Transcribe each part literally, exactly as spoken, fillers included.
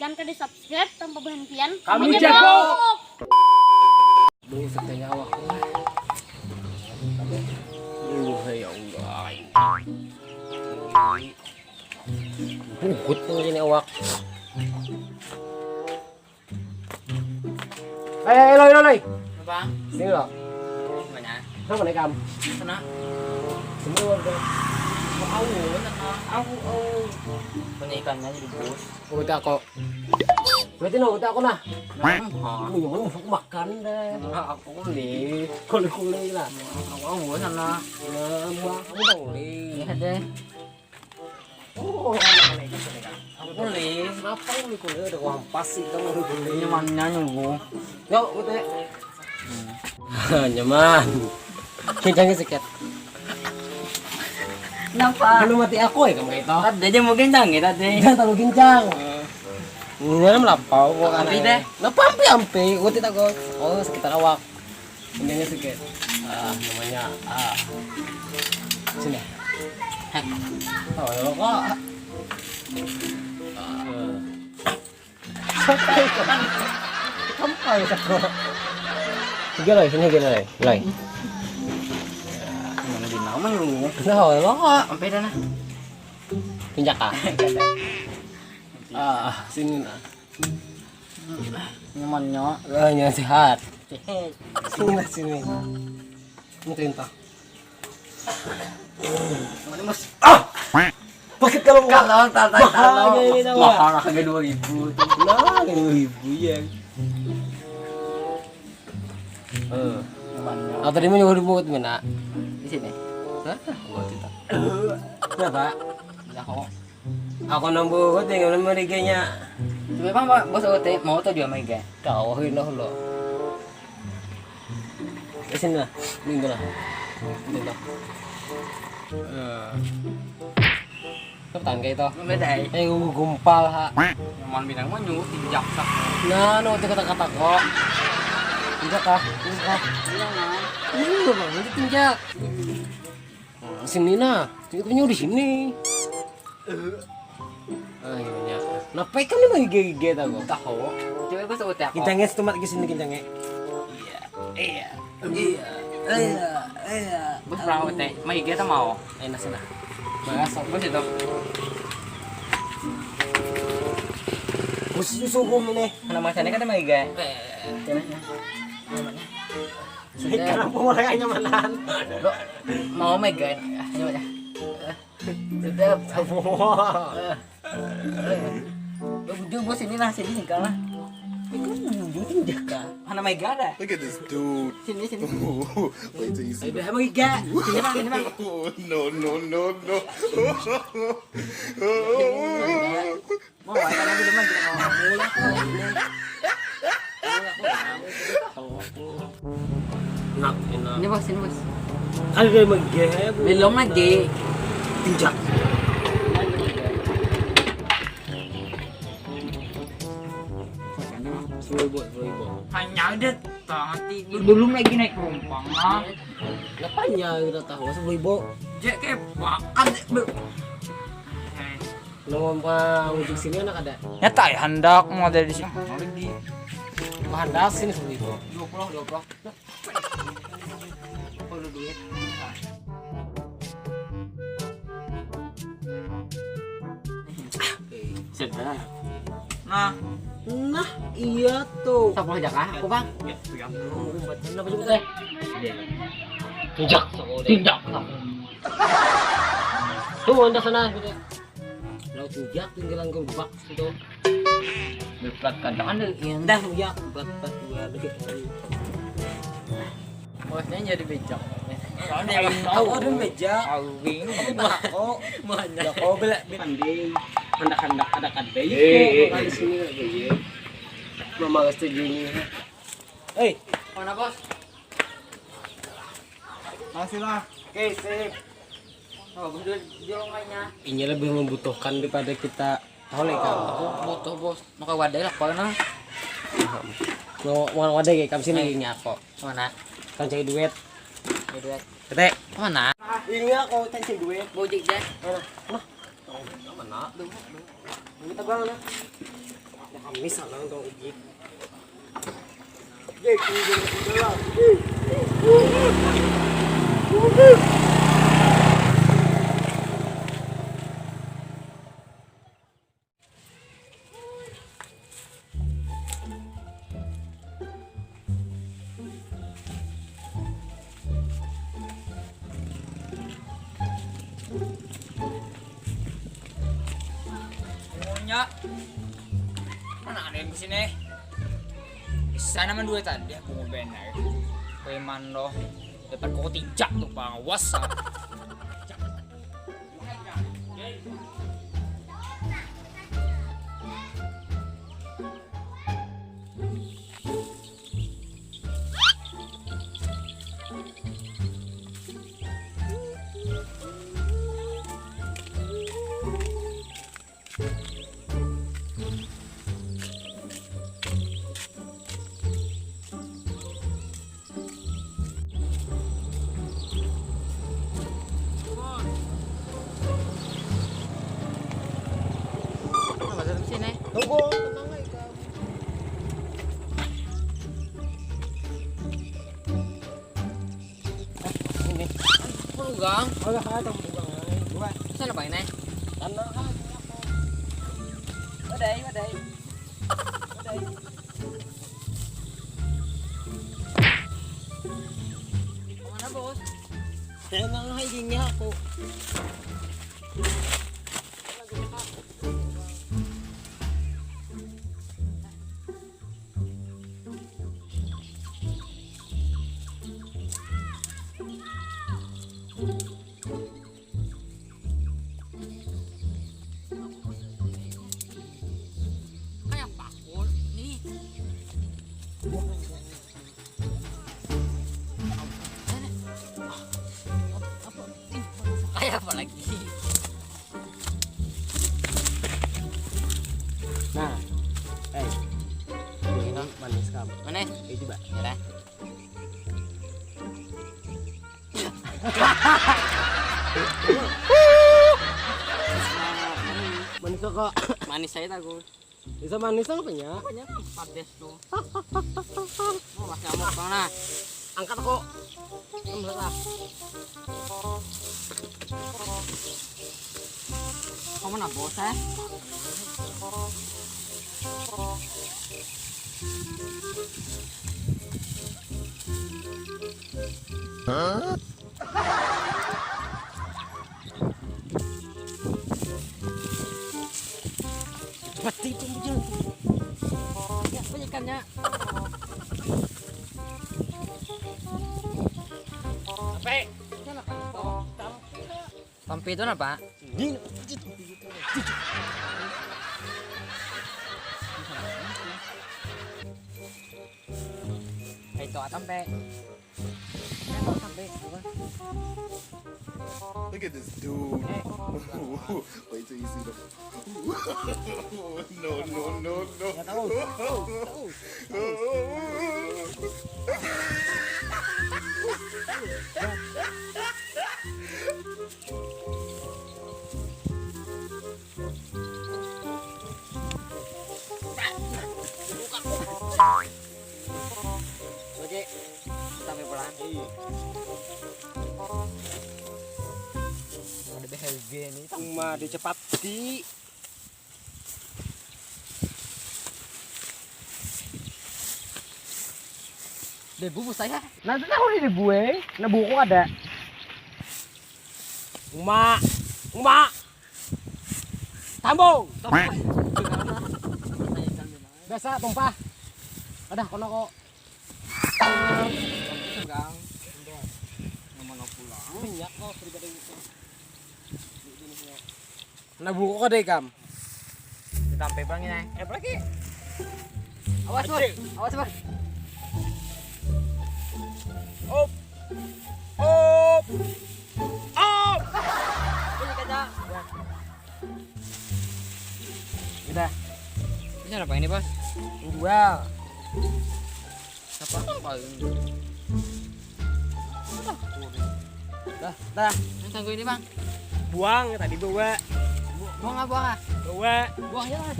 Jangan kada subscribe tanpa berhentian. Kamu Menyebut. jago. Duh, sakitnya awak. Duh, ya Allah. Buhut ini awak. Eh, eh, loi, loi, loi. Apa? Sini lo. Mana? Kenapa nih kamu? Sana. Sini lo. Udah. Au, sana. Au, au. Mana ikannya di bus? Udah kok. Berarti no, udah aku nah. Nah, Aku nyaman masuk makan deh. aku beli. Kuli-kuli lah. Aku au sana. Nah, buah kamu dong li. Iya deh. Oh, Aku beli. Kenapa kuli-kuli udah wampas sih kamu kuli-kuli. Nyamannya nunggu. Yuk, udah. Nyaman. Kencangnya sikit. Kenapa? Belum mati aku ya kamu itu. Tadi aja mau kencang ya tadi. Jangan terlalu kencang. Ini dalam lapau kok Ampe aneh. Deh. Napa ampe ampe? Gua tidak kok. Oh, sekitar awak. Kencangnya sikit. Ah, namanya ah. Sini. Oh, ya kok. Ah. Sampai kan. Sampai kok. Tiga lagi sini tiga lagi. Lagi. Mana di nama lu? Nah, lo kok. Sampai dah nah. Pinjak ah. Ah, sini nah. Nyamannya. Lah, yang sehat. Sini lah sini. Ini perintah. Mana bos? Paket kalau enggak Kalau tak tak mahal kalau. Ini tahu. Mahal harga dua ribu. Nah, dua ribu ya. Eh. Nyamannya. Atau dia mau nyuruh buat mana? Di sini. Hah? Buat kita. Kenapa? Lah kok. Aku nang buat yang mana meriganya. Coba bang, Pak, bos O T mau tuh jual mega. Kau ini lo. Di sini lah. Ini lah. Ini lah. Eh. Kau tahan kayak itu. Beda. Eh, gua gumpal ha. Nyaman bilang mau nyuruh tinjak sak. Nah, no itu kata-kata kok. Tinjak kah? Tinjak kah? Bilang man. Ini lo bang, itu tinjak. Hmm, sini nah. Tinjak punya di sini. Ayo ya. Kenapa ikan ini lagi gigi tahu? Tahu. Coba bos O T aku. Kencangnya setumat ke sini kencangnya. Iya. Iya. Iya. Iya. Bos pernah O T. Mau I G atau mau? Enak sana. Bahas Bos itu. Khusus suku ini. Nama saya kan mau I G. Ikan apa mulai nyaman? Lo mau mega? Ah, coba ya. Sudah. Wah. Eh, eh. Lo bujur bos ini nah sini nih kalah. Itu nunjukin dia kah? Mana mega ada? Look at this dude. Sini sini. Wait till you see. Udah mau iga. Sini bang, sini bang. No, no, no, no. Mau apa lagi teman? Enak, enak. Ini bos, ini bos. Kan udah mege. Belum lagi. Tinjak. Sepuluh ribu, sepuluh ribu. Hanya ada tadi belum lagi naik penumpang lah. Apanya kita tahu sepuluh ribu? Jek kayak makan deh. Numpang ujung sini anak ada. Nyata ya hendak mau ada di sini. Mana lagi? Bahan das sini sepuluh ribu. Dua puluh, dua puluh. Perlu duit. Sedap. Nah, Nah, iya tuh. Siapa aja kah? Aku bang. Umpat kenapa juga teh? Tinjak, tinjak. Tuh, anda sana gitu. Laut tinjak tinggalan gerobak situ. Berplat kadang ada yang dah ya. Buat buat dua dikit. Bosnya jadi becak. Tahu ada meja. Awing. Oh, Mana? Ya kau bela pandai. Handak-handak ada kadai. Eh, eh, Kau di sini lagi ya. Mama setuju ini. Hei, Mana bos? Masih lah. Oke, sip. Oh, bagus dulu jolongannya. Ini lebih membutuhkan daripada kita. Tahu nih kau. Aku butuh bos. Maka wadai lah kau nah. Mau mau ada kayak kamu sini ini aku. Mana? Kan cari duit. Duit. Tete. Mana? Ini aku kan cari duit. Bojek deh. Mana? Nah. Mana? Ini terbang nah. Ini salah kau uji. Punya mana ada yang kesini? Bisa nama dua tadi aku mau benar. Preman loh. Dapat kau tinjak tuh pengawas. Sini. Tunggu, tenang aja. Ini. Tunggang. Udah, saya tunggu tunggang. Dua. Sana apa ini? Tanah aja. Wadai, wadai. Wadai. Mana, Bos? Tenang aja, ini aku. Kayak bakul nih. Kayak apa lagi? Nah, eh, ini manis kamu. Manis? Ini coba. Ya lah. Manis kok. Manis saya tahu. Bisa manis apa ya? Apanya? Pades tuh. Oh, pas nyamuk bang nah. Angkat kok. Enggak lah. Kamu nak bos eh? Mati itu bujang. Ya, apa ikannya? Sampai. Sampai itu apa? Itu atampe. Look at this dude. Wait till you see the. No, no, no, no. Nggak tahu. Tahu. Oke, sampai pulang. Iya. Ada B H G nih. Uma dicepati. Debu saya. Nanti tahu nih debu eh. Nah buku ada. Uma, uma. Tambung. Biasa tumpah. Ada kono kok. Gang. Mana pulang? Minyak kok pribadi itu. Nah buku kok deh kam. Ditampe bang ini. Eh lagi. Awas bang. Awas bang. Op. Op. Op. Ini kaca. Udah. Bisa apa ini bos? Jual. Siapa apa ini? Dah, dah. Yang tangguh ini bang. Buang tadi bawa. Buang apa buang ah? Bawa. Buang aja lah.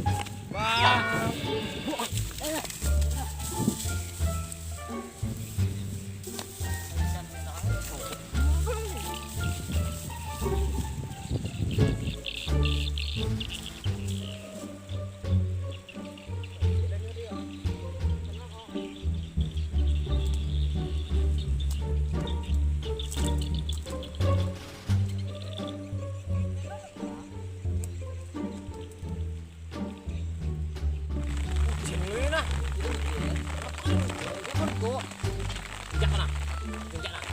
Injak mana? Injak mana?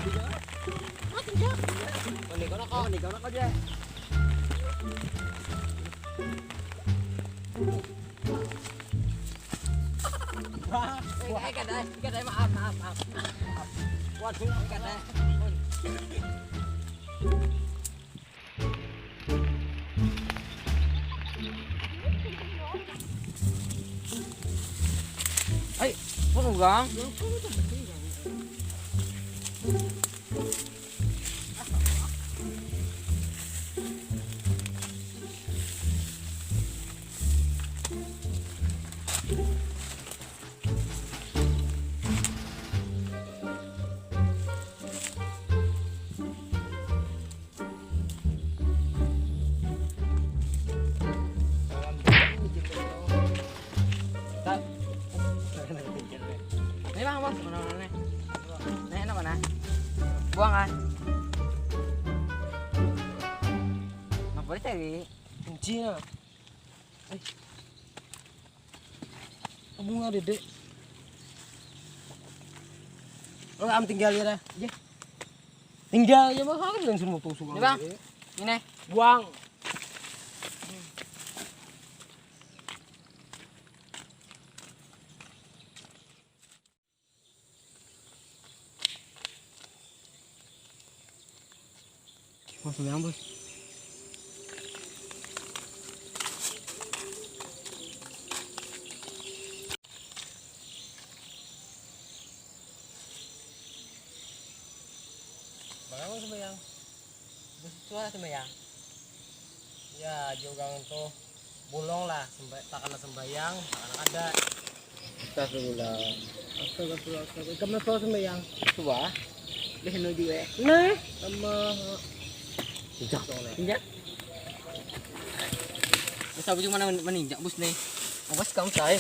Mas, injak. Mending kono kau, mending kono kau aja. Wah, eh, eh, kada, kada, maaf, maaf, maaf. Waduh, kada. Hai, pun ugang. Ini bang, bos, mana mana nih? Nih, enak mana? Buang ah. Nggak boleh cari. Kunci lah. Bunga dedek. Oh, am tinggal ya dah. Iya. Tinggal ya mah harus langsung mau tusuk. Ini bang. Ini. Buang. Masuk yang bos. Bangun sembahyang. Bos tua sembahyang. Ya, jogang tuh. Bolong lah, semba-, takana sembayang, takana kada. Astagfirullah. Astagfirullah, astagfirullah. Kamu suara sembayang. Suah. Deh, nuju eh. Nah, sama. Injak. Injak. Bisa bujung mana meninjak bus nih. Awas kamu saya.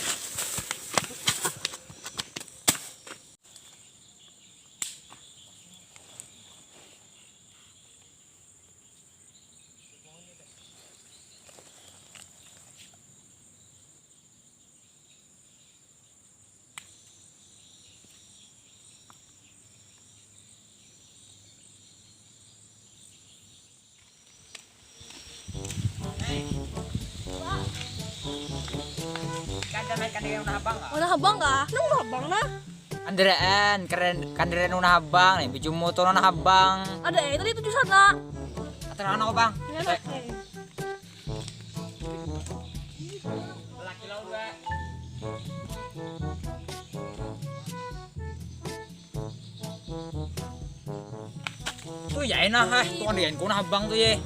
Kada naik kada yang habang kah? Mana habang kah? Nang habang nah. Kandaraan, keren kandaraan nuna habang nih, baju motor nuna habang. Ada eh tadi tujuh sana. Atur anak bang. Iya, eh. Laki lo dua. Tuh ya enak ah, tuh kan dian kuna habang tuh ya.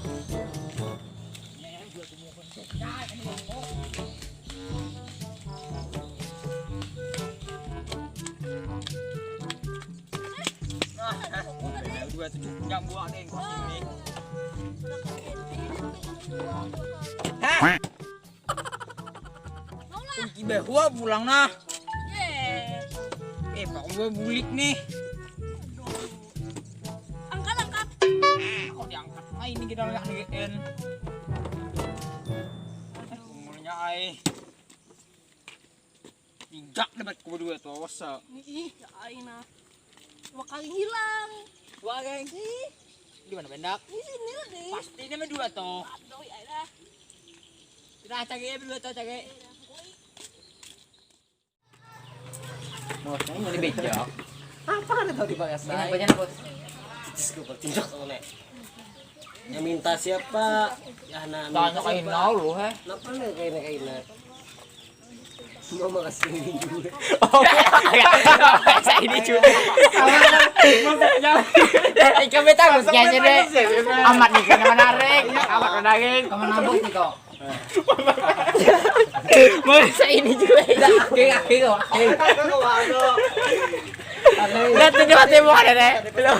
Dua tujuh punya buah deh, kos ini. Hah? Kunci bahua pulang nah. Eh, pak gua bulik nih. Angkat, angkat. Kok diangkat? Ah, ini kita lagi N. Umurnya ai. Injak debat ku berdua tuh, awas sa. Ih, ya aina. Dua kali hilang. Dua geng. Ih. Di mana bendak? Di sini lah deh. Pasti nama dua tuh. Aduh, ya dah. Kita cari ya berdua tuh cari. Bos, ini mau dibejak. Apa ada tahu di bagas? Ini apanya bos? Cicis gue bertindak soalnya. Yang minta siapa? Ya anak. Tanya kayak lu heh. Kenapa lu kayak kayak Mama kasih ini juga. Saya ini juga. Kami tahu sih aja deh. Amat nih kena menarik. Amat menarik. Kamu nabuk nih kok. Masa ini juga ya. Oke, oke, oke. Lihat tuh di mati bukan ada. Belum.